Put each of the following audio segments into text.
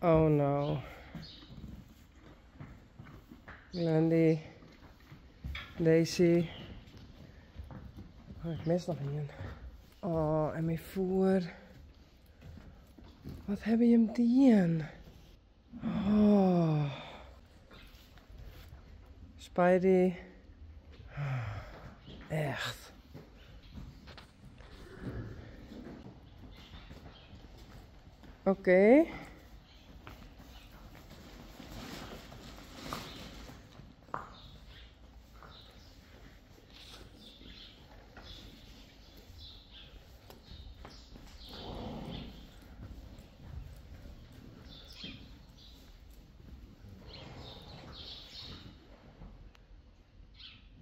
Oh no. Glendy. Daisy. Oh, ik mis noch ien. Oh, en myn foer. Wat hawwe jim dien? Oh. Spidey. Echt. Oké.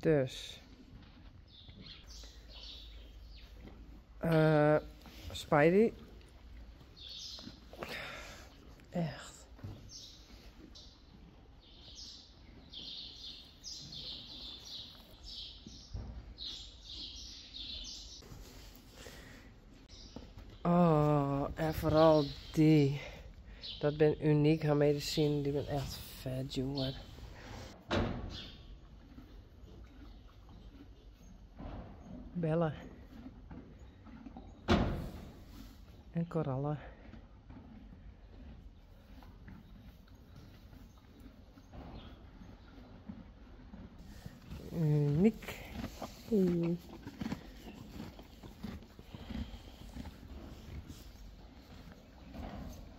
Dus. Spidey. Echt. Oh, en foaral dy. Dat bin unyk, har medisinen, dy bin echt fet djoer. Belle. En korallen. Uniek.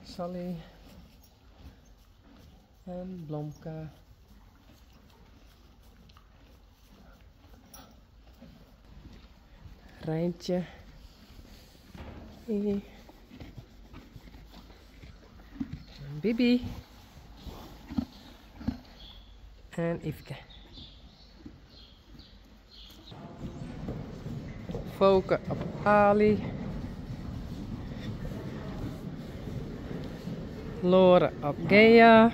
Sally. En Blomke. Rijntje. En Bibi. En Yfke. Foke op Ali. Lore op Gea.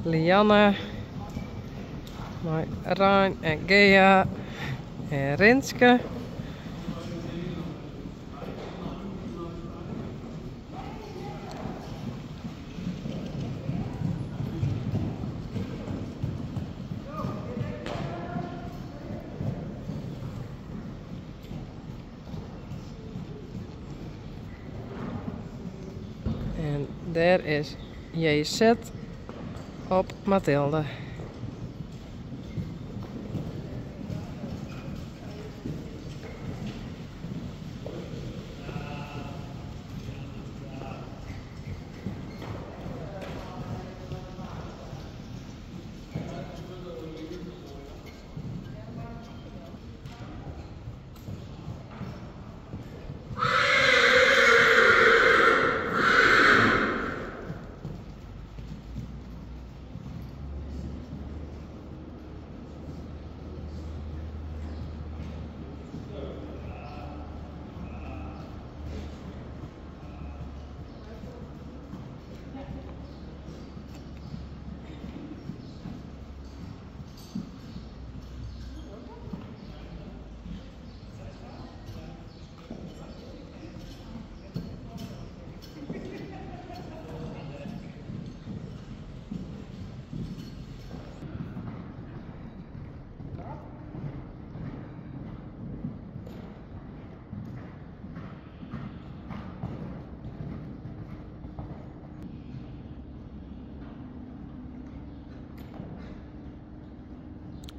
Lianne. Mei Rein en Gea en Rinske. En dêr is JZ op Mathilde.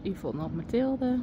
Yvonne op Mathilde.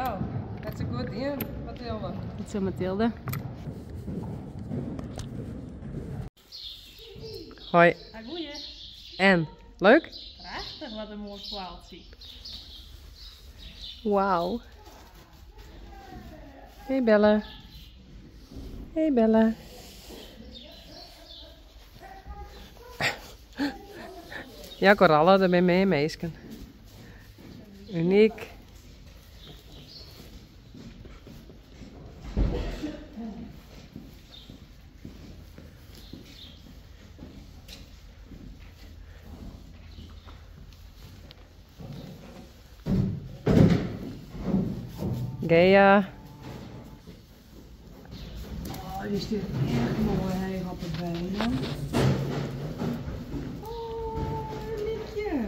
Nou, het is goed dien, Mathilde. Goed zo, Mathilde. Hoi. Goeie. En, leuk? Prachtig, wat een mooi kwaaltje. Wauw. Hey Belle. Hey Belle. Ja, korallen, daar ben ik mee, meisken. Uniek. Gaia. Oh, die zit echt mooi hè, op het benen. Oh, Liekje.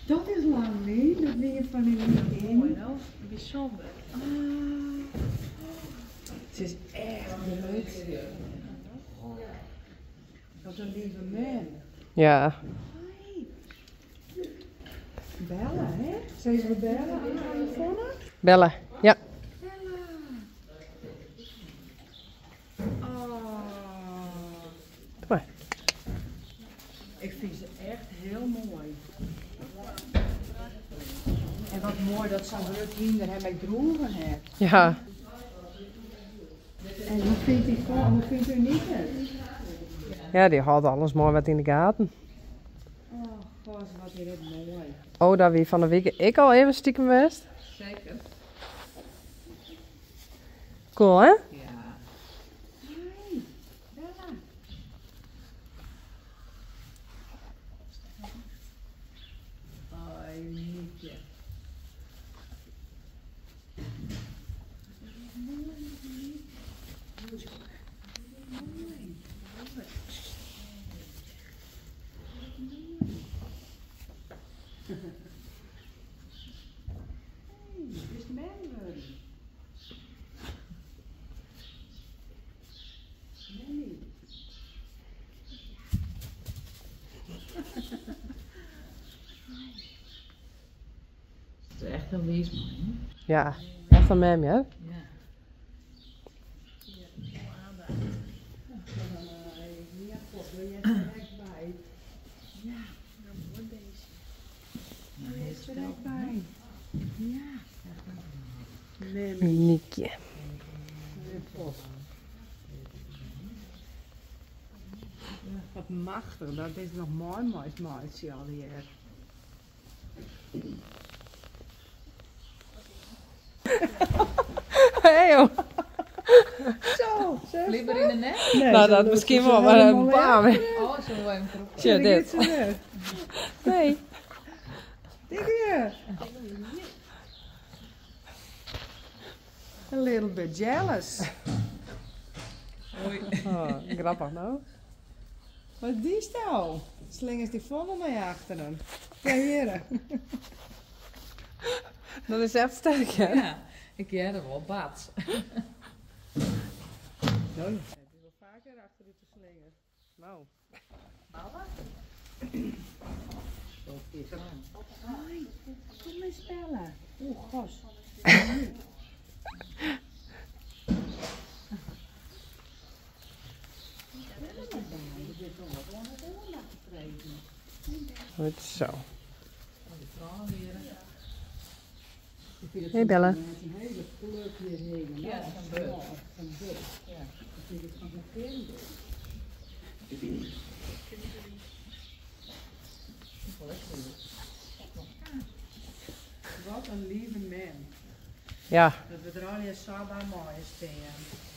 Dat is lang niet. Dat ben je van in het Mooi, hoor. Bijzonder. Ah. Het is echt leuk. Wat een lieve man. Ja. Hoi. Bellen, hè? Zijn ze bellen aan de telefoon? Bellen, ja. Bella. Oh. Doe maar. Ik vind ze echt heel mooi. En wat mooi dat zo'n groot kinder hem ik droegen heeft. Ja. En hoe vindt u, hoe vindt u niet het? Ja, die had alles mooi wat in de gaten. Oh, god, wat is dit mooi. Oh, daar wie van de week ik al even stiekem west. Zeker. Cool, hè? Ja. Hey, Bella. Oh, Niekje. Hey, het is man worden. Mammy. Het is echt een lief man, hè? Ja, echt een mem, hè? Ja. Ja, god, wil jij er direct bij? Ja, mooi beestje. Wil jij er direct bij? Ja. Mammy. Uniekje. Wat machtig, dat is nog mooi, mooi, mooi, al hier. Hey, joh. Zo, zeg. Liever in de nek? Nee, Nou, zo dat loopt misschien ze wel, maar helemaal een bam. Oh, zullen we even roepen? Tja, dit. Nee. Dikke. A little bit jealous. Hoi. Oh, grappig, nou. Wat die is nou? Slingers die vonden mij achteren. Ja, heren. Dat is echt sterk, hè? Ja, ik jij er wel bad. Nou, het is wel vaker achter u te slingen. Nou. Hoi, kom eens bellen. Oeh, gos. Goed zo. Hey Belle. Een hele pluk hierheen. Ja, zo'n beuk. Een beuk. Ja. Dat vind ik van een kind. Wat een lieve man. Ja. Dat we er al je zo bij mooi staan.